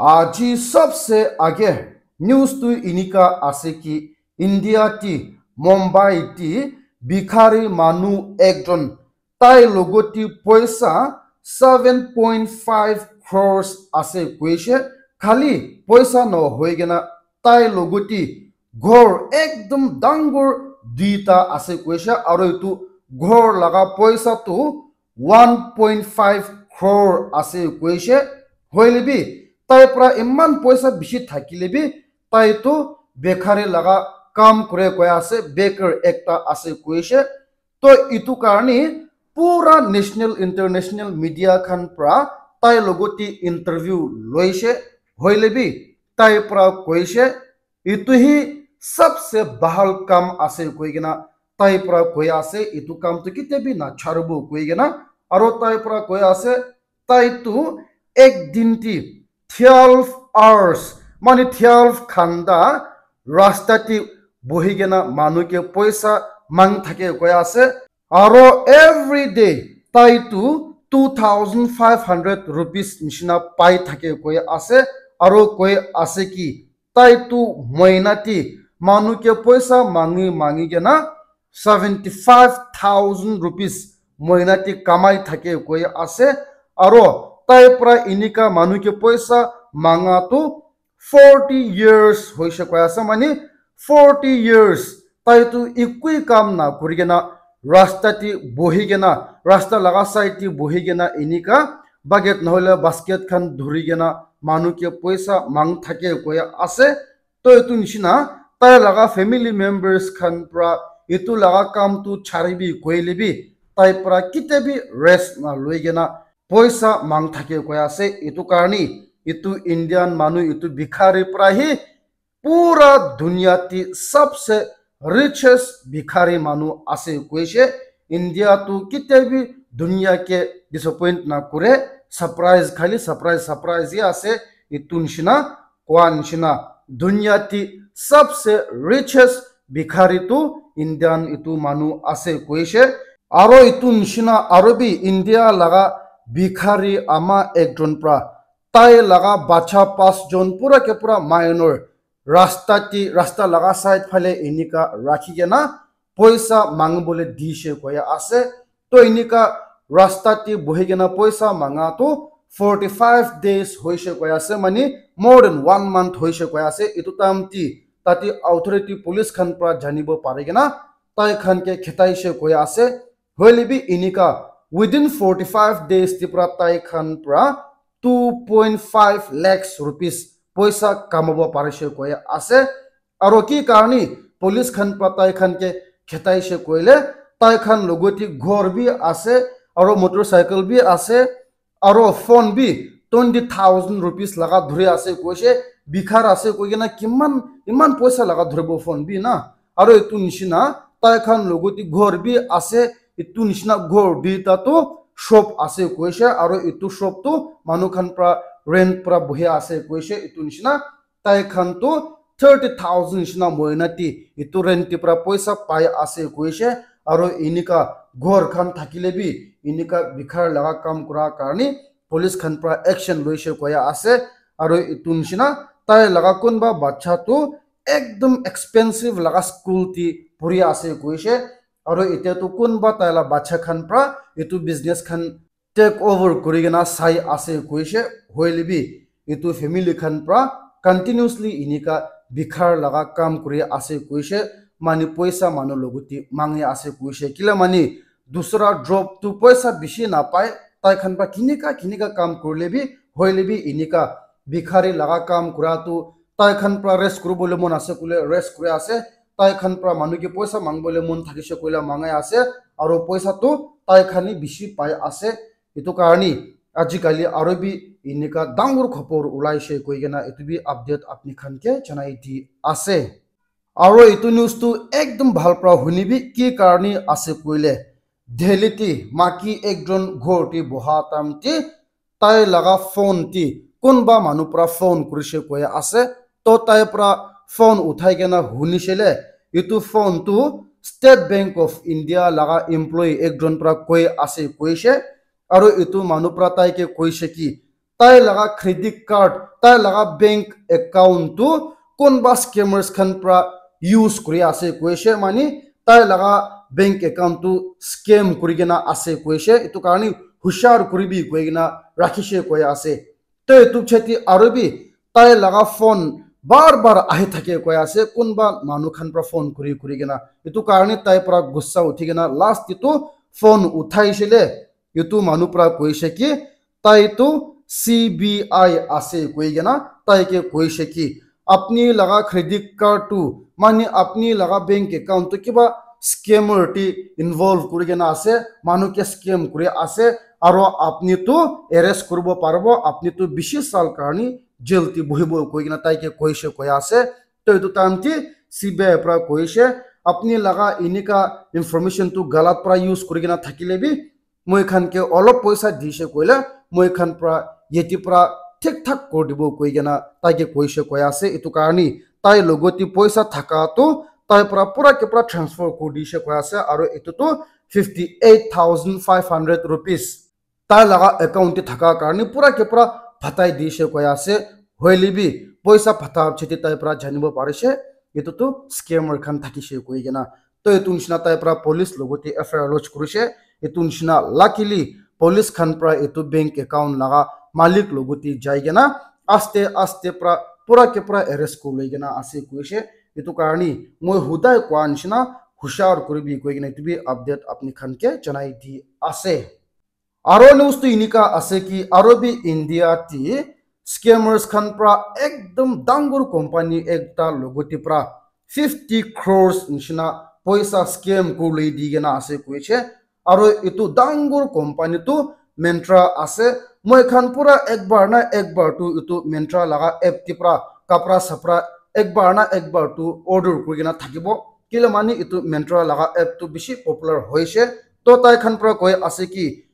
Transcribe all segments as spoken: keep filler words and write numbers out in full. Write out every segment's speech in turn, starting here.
Aji sabse age news tu inika ase ki India ti Mumbai ti bikhari manu ekjon tai logoti poisa seven point five crores ase koishe. Khali poisa no hoigena tai logoti ghor ekdom dangor duita ase koishe, aro etu ghor laga poisa tu one point five crore ase koishe. Hoile bi tai pra iman poisa bishi thakile bi tai tu bekhari laga kam kure koi ase, baker ekta ase koishe. To itu karni pura national international media khan pra tai logoti interview loishe. Hoile bi tai pra koishe itu hi sabse bahal kam ase koi kena tai pra koi ase, itu kam tu kite bi na charibo koi kena. Aro tai pra koi ase tai tu ek din ti twelve hours, mane twelve ghanta rasta ti bohi kena manu ke poisa mang thake koi ase. Aro every day tai tu two thousand five hundred rupees nishina pai thake koi ase. Aro koi ase ki tai tu moina ti manu ke poisa mangi mangi kena seventy five thousand rupees moina ti kamai thake koi ase. Aro tai pra inika manu ke poisa manga tu forty years hoise koi ase, mane forty years tai tu ekui kam na kuri kena rasta ti bohi kena, rasta laga side ti bohi kena inika bucket nohole basket khan dhuri kena manu ke poisa mang thake koi ase. To etu nishina tai laga family members khan pra etu laga kam tu charibi koile bi tai pra kite bi rest na loi kena poisa mang thake koi ase. Etu karni etu Indian manu etu bikhari pra hi pura dunia ti sabse richest bikhari manu ase koishe. India tu kite bi dunia ke disappoint na kure, surprise khali surprise surprise hi ase. Etu nishina koa nishina dunia ti sabse richest bikhari tu Indian etu manu ase koishe. Aro etu nishina aro bi India laga bikhari ama ekjon pra tai laga bacha pas jon pura ke pura minor rasta ti rasta laga side phale inika rakhi kena poisa mangibole dishe koi ase. To inika rasta ti bohi kena poisa manga tu forty five days hoise koi ase, mane more than one month hoise koi ase. Etu time ti tate authority police khan pra janibo pare kena tai khan ke khetaise koi ase. Hoile bi inika within forty five days ti pra tai khan pra two point five lakhs rupees poisa kamabo parise koi ase. Aro ki karni police khan pra tai khan ke khetaise koile, tai khan logoti ghor bi ase, aro motorcycle bi ase, aro phone bi twenty thousand rupees laga dhuri ase koise. Bikhar ase koi kena kiman iman poisa laga dhuribo phone bi na. Aro etu nishina tai khan logoti ghor bi ase, etu nishina ghor duita tu shop ase koise, aro etu shop tu manu khan pra rent pra bohi ase koise. Etu nishina tai khan tu thirty thousand nishina moina ti etu rent ti pra poisa pai ase koise. Aro inika ghor khan thakile bi inika bikhar laga kam kura karni police khan pra action loise koya ase. Aro etu nishina tai laga kunba bacha tu ekdom expensive laga school ti puri ase koise. Aro etia tu kunba tai la bacha khan pra etu business khan take over kuri kena sai ase koise. Hoile bi etu family khan pra continuously inika bikhar laga kam kuri ase koise. Mane poisa manu logoti mangi ase koise, kila mane dusra job tu poisa bishi napai. Tai khan pra kinika kinika kam kurile bi, hoile bi inika bikhari laga kam kura tu tai khan pra rest kuribole mon ase koile rest kuri ase, tai khan pra manu ke poisa mangibole mon thakise koile mangai ase, aro poisa tu tai khan hi bishi pai ase. Etu karni ajikali aro bi inika dangor khopor ulaise koi kena etu bi update apni khan ke janai di ase. Aro etu news tu ekdom bhal pra hunibi, ki karni ase koile Delhi ti maki ekjon ghor ti boha time ti tai laga phone ti kunba manu pra phone kurise koi ase. To tai pra phone uthai kena hunise le, etu phone tu State Bank of India laga employee ekjon pra koi ase koise. Aro etu manu pra tai ke koise ki tai laga credit card, tai laga bank account tu kunba scammers khan pra use kuri ase koise, mani tai laga bank account tu scam kuri kena ase koise, etu karne hushar kuribi koi kena rakhishe koi ase. Te etu chati aru bi tai laga phone bar bar ahi thake koi ase, kunba manu khan pra phone kuri kuri kena. Etu karne tai pra gussa uthi kena last te tu phone uthai shile, etu manu pra koise ki tai tu C B I ase koi kena tai ke koise ki apni laga credit card tu, mani apni laga bank account tu kiba scammer te involve kuri kena ase, manu ke scam kuri ase, aro apni tu arrest kuribo paribo, apni tu bishi sal karni jail te bohibo koi kena tai ke koise koi ase. To etu time te C B I pra koise, apni laga inika information tu galat pra use kuri kena thakile bi, moi khan ke olop poisa dishe koile, moi khan pra yeti pra thik thak kuri dibo koi kena tai ke koise koi ase. Etu karne tai logot te poisa thaka tu tai pra pura ke pura transfer kuri dishe koi ase, aro etu tu fifty eight thousand five hundred rupees tai laga account te thaka karne pura ke pura phatai dishe koi ase. Hoile bi poisa phata chete tai pra janibo parise, etu tu scammer khan thakishe koi kena. To etu nishina tai pra police logot te F I R lodge kurishe. Etu nishina luckily police khan pra etu bank account laga malik logot te jai kena aste aste pra pura ke pura arrest kuri loi kena ase koishe. Etu karne moi hudai koa nishina hushar kuribi koi kena etu bi update apni khan ke janai di ase. Aro news tu inika ase ki aro bi India te scammers khan pra ekdom dangor company ekta logot te pra fifty crores nishina poisa scam kuri loi di kena ase koishe. Aro etu dangor company tu Myntra ase. Moi khan pura ekbar na ekbar tu etu Myntra laga app te pra kapra sapra ekbar na ekbar tu order kuri kena thakibo. Kile mani etu Myntra laga app tu bishi popular hoishe. To tai khan pra koi ase ki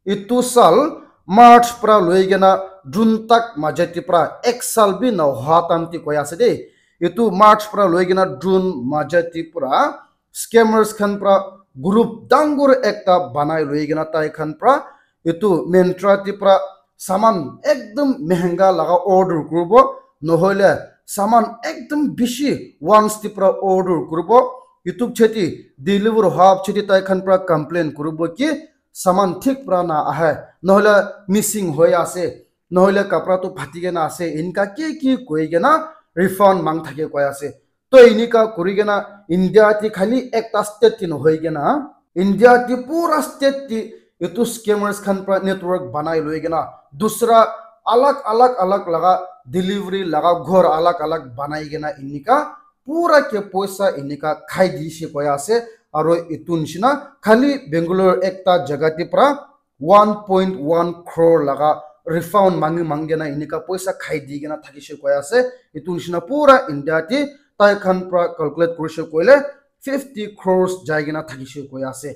etu sal March pra loi kena June tak maja te pra ek sal bi na hoa time te koi ase de. Etu March pra loi kena June maja te pra scammers khan pra group dangor ekta banai loi kena tai khan pra etu Myntra te pra saman ekdom mehenga laga order kuribo, nohoile saman ekdom bishi once te pra order kuribo. Etu chete deliver hoa chete tai khan pra complain kuribo ki saman thik pra na ahe, nohoile missing hoi ase, nohoile kapra tu phati kena ase, inka ki ki koi kena refund mang thake koi ase. To inika kuri kena India te khali ekta state te nohoi kena, India te pura state te etu scammers khan pra network banai loi kena dusra alag alag alag laga delivery laga ghor alag alag banai kena inika pura ke poisa inika khai dishe koi ase. Aro etu nishina khali Bangalore ekta jaga te pra one point one crore laga refund mangi mangi kena inika poisa khai di kena thakishe koi ase. Etu nishina pura India te tai khan pra calculate kurishe koile fifty crores jai kena thakishe koi ase.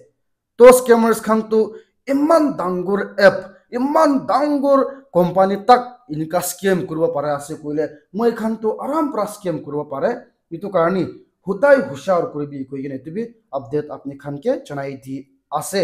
To scammers khan tu iman dangor app, iman dangor company tak inika scam kuribo pare ase koile moi khan tu aram pra scam kuribo pare. Etu karne hudai hushar kuribi koi kena etu bi update apni khan ke janai di ase.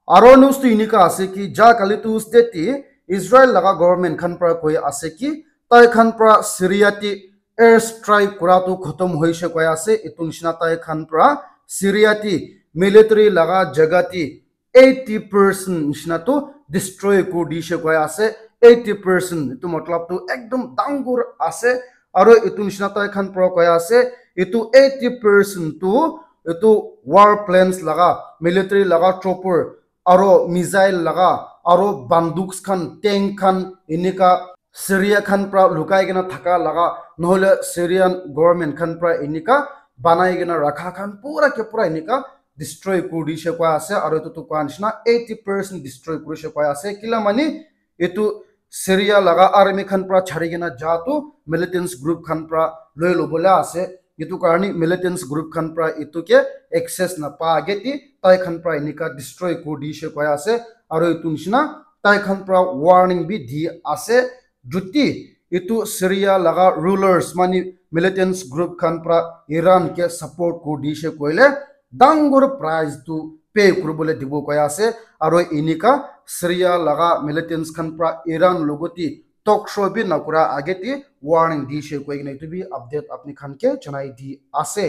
Aro news tu inika ase ki ja kali Tuesday te Israel laga government khan pra koi ase ki tai khan pra Syria te air strike kura tu khotom hoishe koi ase. Etu nishina tai khan pra Syria te military laga jaga te eighty percent nishina tu destroy kuri dishe koi ase. Eighty percent etu matlab tu ekdom dangor ase. Aro etu nishina tai khan pra koi ase, etu eighty percent tu etu war planes laga, military laga chopper, aro missile laga, aro banduks khan, tank khan, enika Syria khan pra lukai kena thaka laga, nohole Syrian government khan pra enika banai kena rakha khan pura ke pura enika destroy kuri dishe koi ase. Aro etu tu koi nishina eighty percent destroy kurishe koi ase. Kila mani etu Syria laga army khan pra chari kena ja tu militants group khan pra loi lobole ase. Etu karne militants group khan pra etu ke access napa age te tai khan pra enika destroy kuri dishe koi ase. Aro etu nishina tai khan pra warning bi di ase. Juti etu Syria laga rulers mani militants group khan pra Iran ke support kuri dishe koile dangor price tu pay kuribole dibo koi ase. Aro enika Syria laga militants khan pra Iran logot te talk show bi nakura age te warning dishe koi kena etu bi update apni khan ke janai di ase.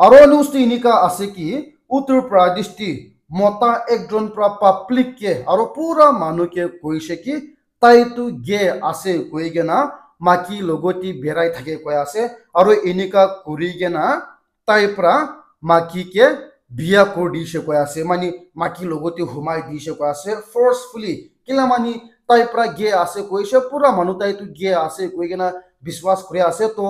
Aro news tu enika ase ki Uttar Pradesh te mota ekjon pra public ke aro pura manu ke koishe ki tai tu gay ase koi kena maki logoti berai thake koi ase aro enika kuri kena tai pra maki ke biya kuri dishe koi ase, mani maki logoti humai dishe koi ase forcefully. Kila mani tai pra gay ase koishe, pura manu tai tu gay ase koi kena biswas kuri ase, to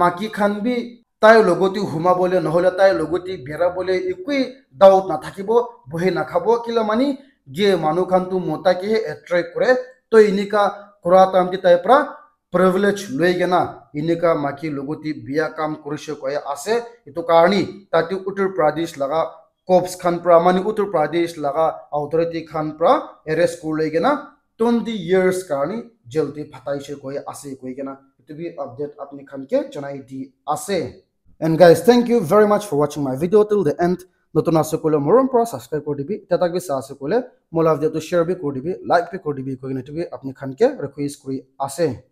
maki khan bi tai logoti huma bole nohole tai logoti bera bole ekui doubt na thakibo, bohi na khabo. Kila mani gay manu khan tu mota ke he attract kore, to enika kura time te tai pra privilege loi kena enika maki logoti biya kam kurishe koi ase. Etu karni tate Uttar Pradesh laga cops khan pra, mani Uttar Pradesh laga authority khan pra arrest kuri loi kena twenty years karni jail te phataishe koi ase koi kena etu bi update apni khan ke janai di ase. And guys, thank you very much for watching my video till the end. Notun ase koile morom pra subscribe kuri dibi, tia tak bi sa ase koile mo la video tu share bi kuri dibi, like bi kuri dibi koi kena etu bi apni khan ke request kuri ase.